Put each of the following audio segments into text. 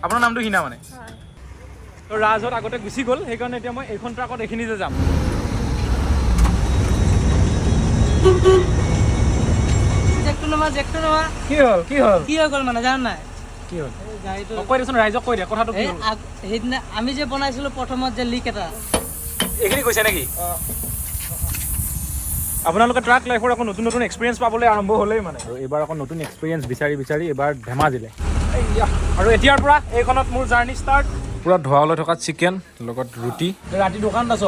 আপোনাৰ নামটো হিনা মানে? তো ৰাজত আগতে গুচি গ'ল, সেইকাৰণে এতিয়া মই এইখন ট্ৰাকত এইখিনিতে যাম। জেকটো নমা। কি হ'ল, কি হ'ল, কি হৈ গ'ল মানে জান নাই? কি হ'ল গাড়ীটো কৈ দেচোন, ৰাইজক কৈ দে কথাটো কি হ'ল। সেইদিনা আমি যে বনাইছিলো প্ৰথমত যে লিক এটা, এইখিনি কৈছে নেকি? আপোনালোকে ট্ৰাক লাইফৰ আকৌ নতুন নতুন এক্সপিৰিয়েঞ্চ পাবলৈ আৰম্ভ হ'লেই মানে। আৰু এইবাৰ আকৌ নতুন এক্সপিৰিয়েঞ্চ বিচাৰি বিচাৰি এইবাৰ ধেমাজিলে। আৰু এতিয়াৰ পৰা এইখনত মোৰ জাৰ্ণি ষ্টাৰ্ট। পূৰা ধোঁৱা থকা চিকেন লগত ৰুটি। ৰাতি দোকানত আছ,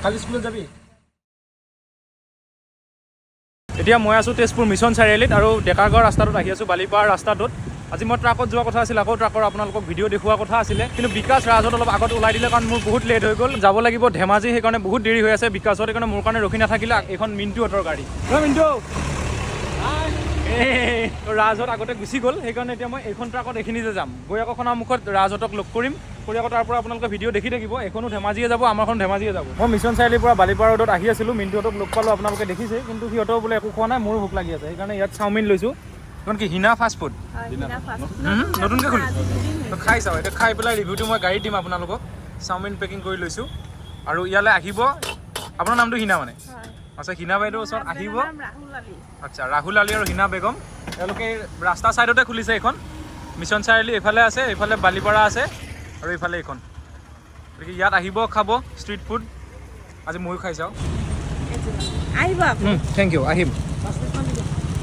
কালি স্কুলত যাবি? এতিয়া মই আছোঁ তেজপুৰ মিছন চাৰিআলিত আৰু ডেকাৰগাঁও ৰাস্তাটোত আহি আছোঁ, বালিপাৰা ৰাস্তাটোত। আজি মই ট্ৰাকত যোৱা কথা আছিল, আকৌ ট্ৰাকৰ আপোনালোকক ভিডিঅ' দেখুওৱা কথা আছিলে, কিন্তু বিকাশ ৰাজত অলপ আগত ওলাই দিলে, কাৰণ মোৰ বহুত লেট হৈ গ'ল। যাব লাগিব ধেমাজি, সেইকাৰণে বহুত দেৰি হৈ আছে বিকাশত, সেইকাৰণে মোৰ কাৰণে ৰখি নাথাকিলে। এইখন মিণ্টুহঁতৰ গাড়ী। মিণ্টু ৰাজত আগতে গুচি গ'ল, সেইকাৰণে এতিয়া মই এইখন ট্ৰাকত এইখিনিতে যাম। গৈ আকৌ খনামুখত ৰাজহঁতক লগ কৰিম, কৰি আকৌ তাৰ পৰা আপোনালোকে ভিডিঅ' দেখি থাকিব। এইখনো ধেমাজিয়ে যাব, আমাৰখন ধেমাজিয়ে যাব। মই মিছন চাৰিআলিৰ পৰা বালিপাৰা ৰোডত আহি আছিলোঁ, মিণ্টুহঁতক লগ পালোঁ, আপোনালোকে দেখিছে। কিন্তু সিহঁতেও বোলে একো খোৱা নাই, মোৰো ভোক লাগি আছে, সেইকাৰণে ইয়াত চাওমিন লৈছোঁ। এইখন কি হিনা ফাষ্ট ফুড, নতুনকৈ খুলিছোঁ, খাই চাওঁ। এতিয়া খাই পেলাই ৰিভিউটো মই গাড়ীত দিম আপোনালোকক। চাওমিন পেকিং কৰি লৈছোঁ আৰু ইয়ালৈ আহিব। আপোনাৰ নামটো হিনা মানে? আচ্ছা, হিনা বাইদেউৰ ওচৰত আহিব। আচ্ছা, ৰাহুল আলী আৰু হিনা বেগম, তেওঁলোকে ৰাস্তা ছাইডতে খুলিছে এইখন। মিছন চাৰিআলি এইফালে আছে, এইফালে বালিপাৰা আছে আৰু এইফালে এইখন। গতিকে ইয়াত আহিব, খাব ষ্ট্ৰীট ফুড। আজি ময়ো খাই চাওঁ। আহিব। Thank U, আহিম।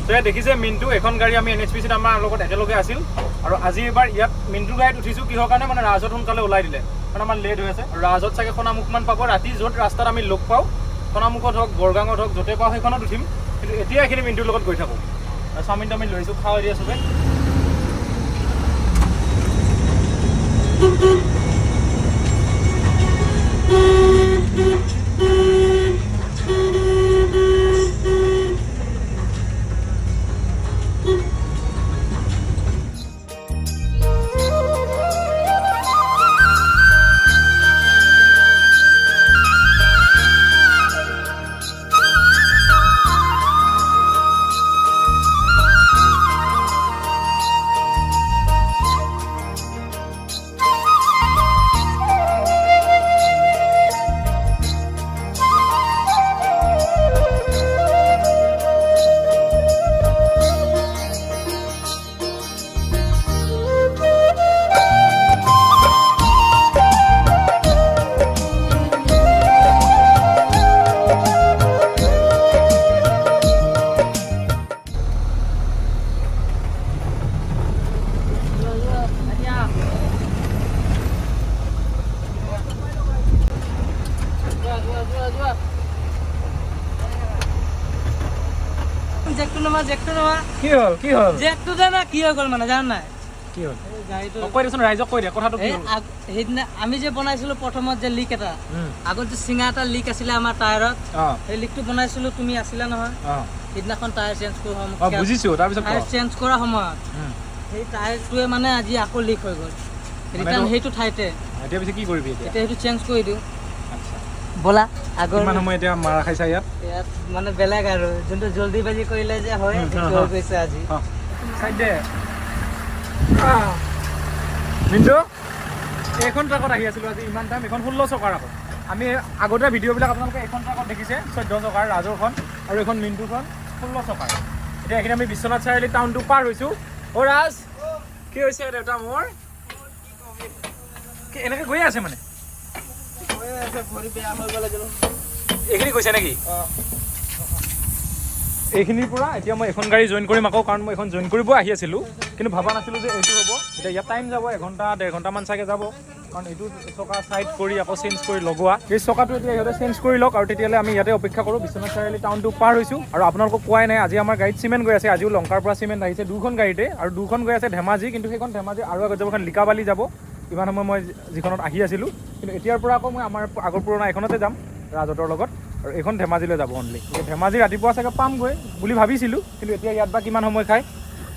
তো ইয়াত দেখিছে মিণ্টু, এইখন গাড়ী আমি NHPC-ত আমাৰ লগত একেলগে আছিল। আৰু আজি এইবাৰ ইয়াত মিণ্টুৰ গাড়ীত উঠিছোঁ, কিহৰ কাৰণে মানে ৰাজত সোনকালে ওলাই দিলে, কাৰণ আমাৰ লেট হৈ আছে। আৰু ৰাজত চাগে খনামুখমান পাব ৰাতি, য'ত ৰাস্তাত আমি লগ পাওঁ, খনামুখত হওক, বৰগাঙত হওক, য'তে পাওঁ সেইখনত উঠিম। কিন্তু এতিয়া এইখিনি মিণ্টুৰ লগত গৈ থাকোঁ। আৰু চাওমিন তাওমিন লৈছোঁ, খাওঁ এতিয়া চবে। জেকটো নমা। কি হ'ল, কি হ'ল? জেকটো জানা কি হৈ গ'ল মানে জান নাই? কি হ'ল গাড়ীটো কৈ দেচোন, ৰাইজক কৈ দে কথাটো কি হ'ল। সেইদিনা আমি যে বনাইছিলো প্ৰথমত যে লিক এটা, আগত যে চিঙা এটা লিক আছিলে আমাৰ টায়াৰত, সেই লিকটো বনাইছিলো, তুমি আছিলা নহয় সেইদিনাখন টায়াৰ চেঞ্জ কৰা সময়ত। বুজিছোঁ, তাৰপিছত টায়াৰ চেঞ্জ কৰা সময়ত সেই টায়াৰটোৱে মানে আজি আকৌ লিক হৈ গ'ল ৰিটাৰ্ণ সেইটো ঠাইতে। এতিয়া পিছে কি কৰিবি এতিয়া? এতিয়া সেইটো চেঞ্জ কৰি দিওঁ। আচ্ছা, ব'লা। আগৰ কিমান সময় এতিয়া মাৰা খাইছা ইয়াত? ইয়াত মানে বেলেগ আৰু, যোনটো জলদি বাজি কৰিলে যে হয়, সেইটো হৈ গৈছে আজি। চাইড দে মিণ্টু। এইখন ট্ৰাকত আহি আছিলোঁ আজি ইমান টাইম, এইখন 16 চকাৰ। আকৌ আমি আগতে ভিডিঅ'বিলাক আপোনালোকে এইখন ট্ৰাকত দেখিছে, 14 চকাৰ ৰাজৰখন, আৰু এইখন মিণ্টুখন 16 চকাৰ। এতিয়া এইখিনি আমি বিশ্বনাথ চাৰিআলি টাউনটো পাৰ হৈছোঁ। অ' ৰাজ, কি হৈছে দেউতা মোৰ? কি এনেকৈ গৈয়ে আছে মানে? এইখিনি গৈছে নেকি? এইখিনিৰ পৰা এতিয়া মই এইখন গাড়ী জইন কৰিম আকৌ, কাৰণ মই এইখন জইন কৰিব আহি আছিলোঁ, কিন্তু ভবা নাছিলোঁ যে এইটো হ'ব। এতিয়া ইয়াত টাইম যাব, এঘণ্টা ডেৰ ঘণ্টামান চাগে যাব, কাৰণ এইটো চকা ছাইড কৰি আকৌ চেঞ্জ কৰি লগোৱা। এই চকাটো এতিয়া সিহঁতে চেঞ্জ কৰি লওক, আৰু তেতিয়াহ'লে আমি ইয়াতে অপেক্ষা কৰোঁ। বিশ্বনাথ চাৰিআলি টাউনটো পাৰ হৈছোঁ। আৰু আপোনালোকক কোৱাই নাই, আজি আমাৰ গাড়ীত চিমেণ্ট গৈ আছে। আজিও লংকাৰ পৰা চিমেণ্ট আহিছে দুখন গাড়ীতে, আৰু দুখন গৈ আছে ধেমাজি, কিন্তু সেইখন ধেমাজি আৰু আগত যাব, এখন লিকাবালি যাব। ইমান সময় মই যিখনত আহি আছিলোঁ, কিন্তু এতিয়াৰ পৰা আকৌ মই আমাৰ আগৰ পুৰণা এইখনতে যাম ৰাজতৰ লগত, আৰু এইখন ধেমাজিলৈ যাব অনলি। গতিকে ধেমাজি ৰাতিপুৱা চাগে পামগৈ বুলি ভাবিছিলোঁ, কিন্তু এতিয়া ইয়াত বা কিমান সময় খায়।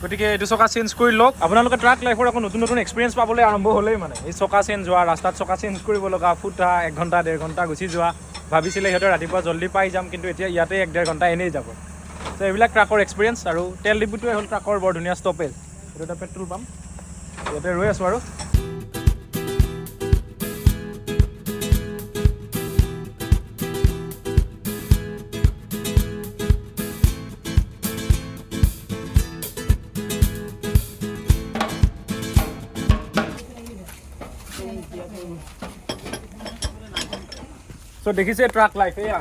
গতিকে এইটো চকা চেঞ্জ কৰি লওক। আপোনালোকে ট্ৰাক লাইফৰ আকৌ নতুন নতুন এক্সপিৰিয়েঞ্চ পাবলৈ আৰম্ভ হ'লেই মানে। এই চকা চেঞ্জ হোৱা, ৰাস্তাত চকা চেঞ্জ কৰিব লগা, ফুটা, 1 ঘণ্টা 1.5 ঘণ্টা গুচি যোৱা। ভাবিছিলে সিহঁতে ৰাতিপুৱা জল্দি পাই যাম, কিন্তু এতিয়া ইয়াতে 1-1.5 ঘণ্টা এনেই যাব। ত' এইবিলাক ট্ৰাকৰ এক্সপিৰিয়েঞ্চ। আৰু তেল ডিপুটোৱে হ'ল ট্ৰাকৰ বৰ ধুনীয়া ষ্টপেজ। এইটো এটা পেট্ৰল পাম্প। ইয়াতে ৰৈ আছোঁ আৰু। চ' দেখিছে ট্ৰাক লাইফ, এয়া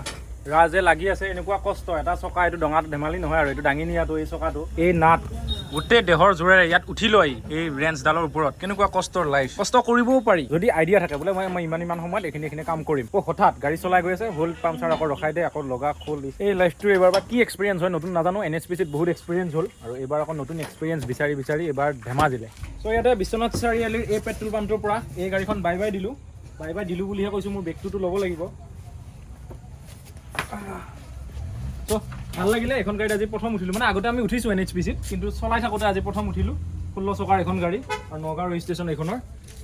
ৰাজে লাগি আছে, এনেকুৱা কষ্ট। এটা চকা এইটো ডঙাটো ধেমালি নহয় আৰু, এইটো দাঙি নিয়াটো, এই চকাটো, এই নাট গোটেই দেহৰ জোৰেৰে ইয়াত উঠি লয় এই ৰেঞ্চডালৰ ওপৰত। কেনেকুৱা কষ্টৰ লাইফ। কষ্ট কৰিবও পাৰি যদি আইডিয়া থাকে, বোলে মই ইমান ইমান সময়ত এইখিনি এইখিনি কাম কৰিম। অ' হঠাৎ গাড়ী চলাই গৈ আছে, হ'ল পামচাৰ, আকৌ ৰখাই দে, আকৌ লগা খোল। এই লাইফটো এইবাৰ বা কি এক্সপিৰিয়েঞ্চ হয় নতুন নাজানো। এনএইচপিচিত বহুত এক্সপিৰিয়েঞ্চ হ'ল আৰু এইবাৰ আকৌ নতুন এক্সপিৰিয়েঞ্চ বিচাৰি বিচাৰি এইবাৰ ধেমাজিলে। চ' ইয়াতে বিশ্বনাথ চাৰিআলিৰ এই পেট্ৰল পাম্পটোৰ পৰা এই গাড়ীখন বাই বাই দিলোঁ। বাই বাই দিলোঁ বুলিহে কৈছোঁ, মোৰ বেগটোতো ল'ব লাগিব। চ' ভাল লাগিলে এইখন গাড়ীত আজি প্ৰথম উঠিলোঁ। মানে আগতে আমি উঠিছোঁ এনএইচপিচিত, কিন্তু চলাই থাকোঁতে আজি প্ৰথম উঠিলোঁ। 16 চকাৰ এখন গাড়ী আৰু নগাঁও ৰেজিষ্ট্ৰেশ্যন এইখনৰ।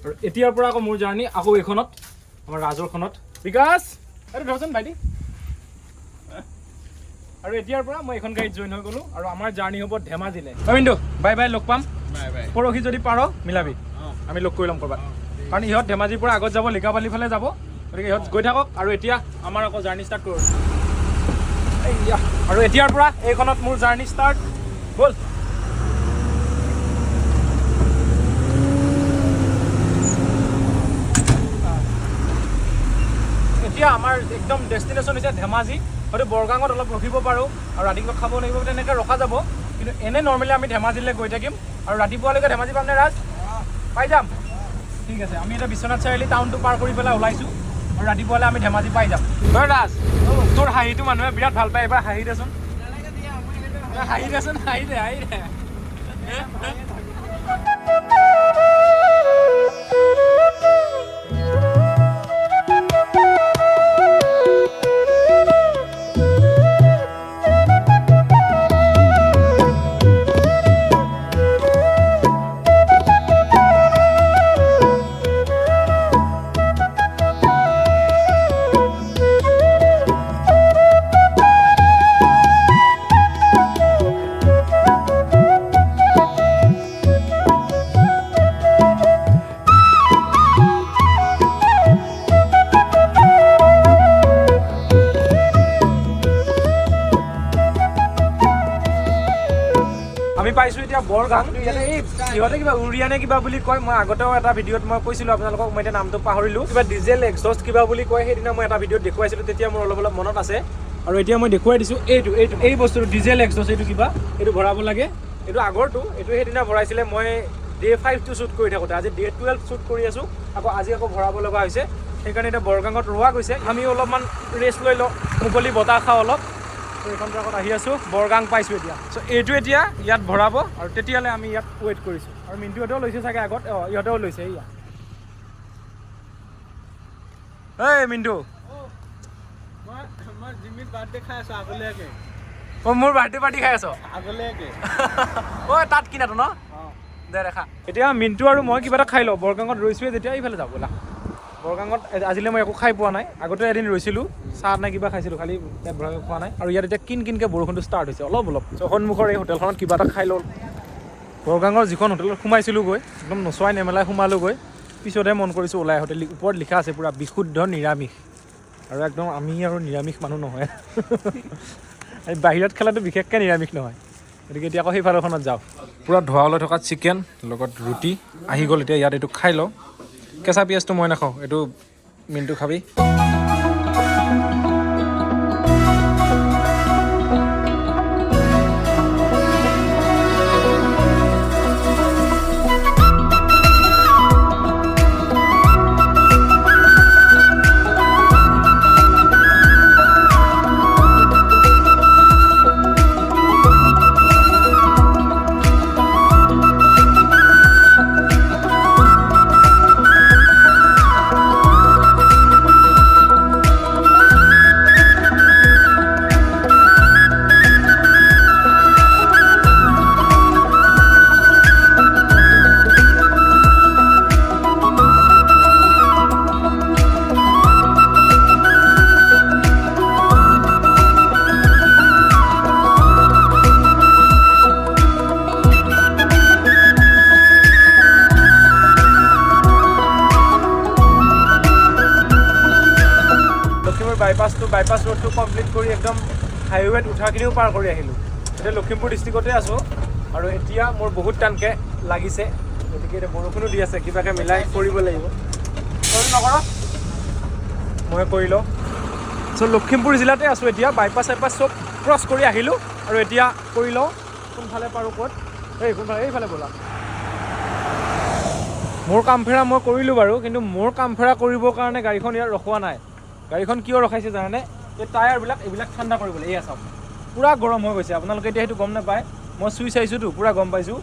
আৰু এতিয়াৰ পৰা আকৌ মোৰ জাৰ্ণি আকৌ এইখনত, আমাৰ ৰাজৰখনত। বিকাশ, এইটো ধৰচোন ভাইটি। আৰু এতিয়াৰ পৰা মই এইখন গাড়ীত জইন হৈ গ'লোঁ আৰু আমাৰ জাৰ্ণি হ'ব ধেমাজিলে। অবিন্দু, বাই বাই, লগ পাম পৰহি। যদি পাৰ মিলাবি, আমি লগ কৰি ল'ম ক'ৰবাত। কাৰণ ইহঁত ধেমাজিৰ পৰা আগত যাব, লিকাবালি ফালে যাব, গতিকে ইহঁত গৈ থাকক। আৰু এতিয়া আমাৰ আকৌ জাৰ্ণি ষ্টাৰ্ট কৰোঁ। এইয়া, আৰু এতিয়াৰ পৰা এইখনত মোৰ জাৰ্ণি ষ্টাৰ্ট হ'ল। এতিয়া আমাৰ একদম ডেষ্টিনেশ্যন হৈছে ধেমাজি। হয়তো বৰগাঙত অলপ ৰখিব পাৰোঁ আৰু ৰাতিপুৱা খাব লাগিব, তেনেকৈ ৰখা যাব। কিন্তু এনেই নৰ্মেলি আমি ধেমাজিলৈ গৈ থাকিম আৰু ৰাতিপুৱালৈকে ধেমাজি পামনে ৰাজ? পাই যাম। ঠিক আছে, আমি এতিয়া বিশ্বনাথ চাৰিআলি টাউনটো পাৰ কৰি পেলাই ওলাইছোঁ আৰু ৰাতিপুৱালৈ আমি ধেমাজি পাই যাম। ঐ ৰাজ, তোৰ হাঁহিটো মানুহে বিৰাট ভাল পায়, এবাৰ হাঁহি দেচোন, হাঁহি দেচোন, হাঁহি দে, হাঁহি দে। আমি পাইছোঁ এতিয়া বৰগাং। ইয়াতে এই ইহঁতে কিবা উৰিয়া নে কিবা বুলি কয়, মই আগতেও এটা ভিডিঅ'ত মই কৈছিলোঁ আপোনালোকক, মই এতিয়া নামটো পাহৰিলোঁ। কিবা ডিজেল এক্সজষ্ট কিবা বুলি কয়, সেইদিনা মই এটা ভিডিঅ'ত দেখুৱাইছিলোঁ, তেতিয়া মোৰ অলপ অলপ মনত আছে। আৰু এতিয়া মই দেখুৱাই দিছোঁ এইটো এইটো এই বস্তুটো ডিজেল এক্সজষ্ট, এইটো কিবা, এইটো ভৰাব লাগে। এইটো আগৰটো, এইটো সেইদিনা ভৰাইছিলে মই ডে 5টো শ্বুট কৰি থাকোঁতে, আজি ডে 12 শ্বুট কৰি আছোঁ, আকৌ আজি আকৌ ভৰাব লগা হৈছে। সেইকাৰণে এতিয়া বৰগাঙত ৰোৱা গৈছে। আমি অলপমান ৰেষ্ট লৈ লওঁ, মুকলি বতাহ খাওঁ অলপ। এইখন ট্ৰাকত আহি আছোঁ, বৰগাং পাইছোঁ এতিয়া। চ' এইটো এতিয়া ইয়াত ভৰাব আৰু তেতিয়ালৈ আমি ইয়াত ৱেইট কৰিছোঁ। আৰু মিণ্টুহঁতেও লৈছে চাগে আগত, অঁ ইহঁতেও লৈছে। এইয়া এই মিণ্টু, অ' মোৰ বাৰ্থডে পাৰ্টি খাই আছ? অ' তাত কিনাটো ন দে দেখা। এতিয়া মিণ্টু আৰু মই কিবা এটা খাই লওঁ, বৰগাঙত ৰৈছোৱে যেতিয়া, এইফালে যাওঁ ব'লা। বৰগাঙত আজিলৈ মই একো খাই পোৱা নাই, আগতে এদিন ৰৈছিলোঁ, চাহ নে কিবা খাইছিলোঁ, খালি পেট ভৰাই খোৱা নাই। আৰু ইয়াত এতিয়া কিন কিনকৈ বৰষুণটো ষ্টাৰ্ট হৈছে অলপ অলপ। চ' সন্মুখৰ এই হোটেলখনত কিবা এটা খাই লওঁ। বৰগাঙৰ যিখন হোটেলত সোমাইছিলোঁ গৈ, একদম নচোৱাই নেমেলাই সোমালোগৈ, পিছতহে মন কৰিছোঁ ওলাই আহোঁতে ওপৰত লিখা আছে পূৰা বিশুদ্ধ নিৰামিষ। আৰু একদম আমি আৰু নিৰামিষ মানুহ নহয়, আমি বাহিৰত খেলাটো বিশেষকৈ নিৰামিষ নহয়। গতিকে এতিয়া আকৌ সেইফালৰখনত যাওঁ। পূৰা ধোঁৱা ওলাই থকা চিকেন লগত ৰুটি আহি গ'ল। এতিয়া ইয়াত এইটো খাই লওঁ। কেঁচা পিঁয়াজটো মই নাখাওঁ, এইটো মিণ্টু খাবি। বাইপাছ ৰোডটো কমপ্লিট কৰি একদম হাইৱেত উঠাখিনিও পাৰ কৰি আহিলোঁ। এতিয়া লখিমপুৰ ডিষ্ট্ৰিক্টতে আছোঁ আৰু এতিয়া মোৰ বহুত টানকৈ লাগিছে, গতিকে এতিয়া বৰষুণো দি আছে, কিবাকৈ মিলাই কৰিব লাগিব। তই নকৰ, মই কৰি লওঁ। চ' লখিমপুৰ জিলাতে আছোঁ এতিয়া, বাইপাছ চাইপাছ চব ক্ৰছ কৰি আহিলোঁ আৰু এতিয়া কৰি লওঁ। কোনফালে পাৰোঁ ক'ত, এই কোনফালে, এইফালে ব'লা। মোৰ কাম ফেৰা মই কৰিলোঁ বাৰু, কিন্তু মোৰ কাম ফেৰা কৰিবৰ কাৰণে গাড়ীখন ইয়াত ৰখোৱা নাই। গাড়ীখন কিয় ৰখাইছে জানেনে? এই টায়াৰবিলাক এইবিলাক ঠাণ্ডা কৰিবলৈ। এয়া চাওক, পূৰা গৰম হৈ গৈছে। আপোনালোকে এতিয়া সেইটো গম নাপায়, মই চুই চাইছোঁতো, পূৰা গম পাইছোঁ,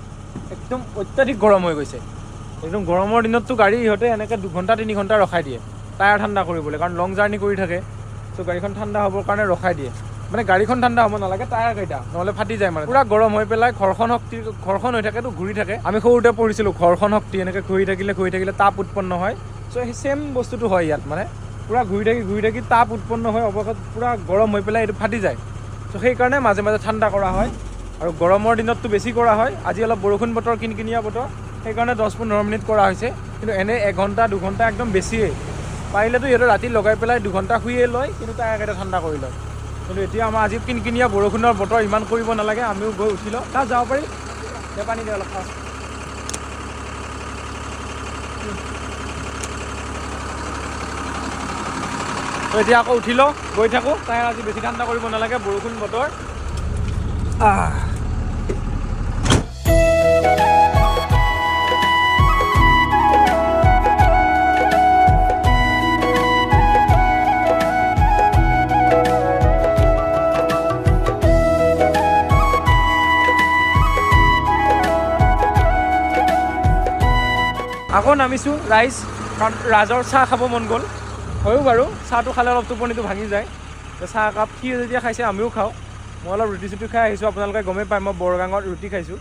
একদম অত্যাধিক গৰম হৈ গৈছে। একদম গৰমৰ দিনততো গাড়ী ইহঁতে এনেকৈ 2 ঘণ্টা 3 ঘণ্টা ৰখাই দিয়ে টায়াৰ ঠাণ্ডা কৰিবলৈ, কাৰণ লং জাৰ্ণি কৰি থাকে। চ' গাড়ীখন ঠাণ্ডা হ'বৰ কাৰণে ৰখাই দিয়ে। মানে গাড়ীখন ঠাণ্ডা হ'ব নালাগে, টায়াৰ কেইটা নহ'লে ফাটি যায়। মানে পূৰা গৰম হৈ পেলাই ঘৰ্ষণ শক্তি, ঘৰ্ষণ হৈ থাকেতো, ঘূৰি থাকে। আমি সৰুতে পঢ়িছিলোঁ ঘৰ্ষণ শক্তি, এনেকৈ ঘূৰি থাকিলে ঘূৰি থাকিলে তাপ উৎপন্ন হয়। চ' সেই ছেইম বস্তুটো হয় ইয়াত, মানে পূৰা ঘূৰি থাকি ঘূৰি থাকি তাপ উৎপন্ন হৈ অৱশেষত পূৰা গৰম হৈ পেলাই এইটো ফাটি যায়। চ' সেইকাৰণে মাজে মাজে ঠাণ্ডা কৰা হয় আৰু গৰমৰ দিনততো বেছি কৰা হয়। আজি অলপ বৰষুণ বতৰ, কিনকিনীয়া বতৰ, সেইকাৰণে 10-15 মিনিট কৰা হৈছে, কিন্তু এনেই এঘণ্টা দুঘণ্টা একদম বেছিয়েই। পাৰিলেতো সিহঁতে ৰাতি লগাই পেলাই 2 ঘণ্টা শুইয়ে লয়, কিন্তু টায়াৰকেইটা ঠাণ্ডা কৰি লয়। কিন্তু এতিয়া আমাৰ আজি কিনকিনীয়া বৰষুণৰ বতৰ, ইমান কৰিব নালাগে। আমিও গৈ উঠি লওঁ, তাত যাব পাৰি। দে পানী দে অলপ খাওঁ। তো এতিয়া আকৌ উঠি লওঁ, গৈ থাকোঁ। টায়াৰ আজি বেছি ঠাণ্ডা কৰিব নালাগে, বৰষুণ বতৰ। আহ আকৌ নামিছোঁ ৰাইজ, কাৰণ ৰাজৰ চাহ খাব মন গ'ল। হয়ো বাৰু, চাহটো খালে অলপ টোপনিটো ভাঙি যায়। তো চাহ একাপ সি যেতিয়া খাইছে আমিও খাওঁ। মই অলপ ৰুটি চুটি খাই আহিছোঁ, আপোনালোকে গমেই পায় মই বৰগাঙত ৰুটি খাইছোঁ,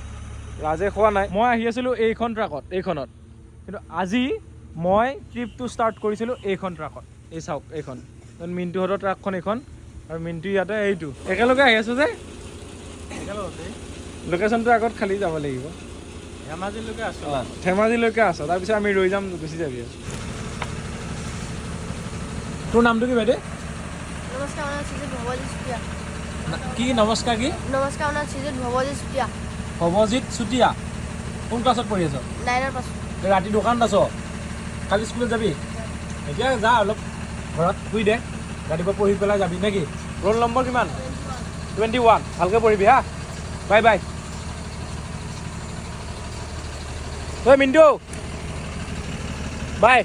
ৰাজে খোৱা নাই। মই আহি আছিলোঁ এইখন ট্ৰাকত, এইখনত, কিন্তু আজি মই ট্ৰিপটো ষ্টাৰ্ট কৰিছিলোঁ এইখন ট্ৰাকত। এই চাওক এইখন মিণ্টুহঁতৰ ট্ৰাকখন এইখন, আৰু মিণ্টু ইয়াতে এইটো একেলগে আহি আছোঁ যে। লোকেশ্যনটো আগত খালি যাব লাগিব। ধেমাজিলৈকে আছো। ধেমাজিলৈকে আছ, তাৰপিছত আমি ৰৈ যাম, গুচি যাবি আৰু। তোৰ নামটো কি বাইদেউ? নমস্কাৰ, আমাৰ নাম শ্ৰীযুত ভবজিৎ চুতীয়া। কি নমস্কাৰ কি? নমস্কাৰ, আমাৰ নাম শ্ৰীযুত ভবজিৎ চুতীয়া। ভৱজিৎ চুতীয়া, কোন ক্লাছত পঢ়ি আছ? নাইনৰ পাছ। তই ৰাতি দোকানত আছ, কালি স্কুলত যাবি? এতিয়া যা, অলপ ঘৰত শুই দে, ৰাতিপুৱা পঢ়ি পেলাই যাবি নেকি? ৰোল নম্বৰ কিমান? 21। ভালকৈ পঢ়িবি হা, বাই বাই। ঐ মিণ্টু, বাই।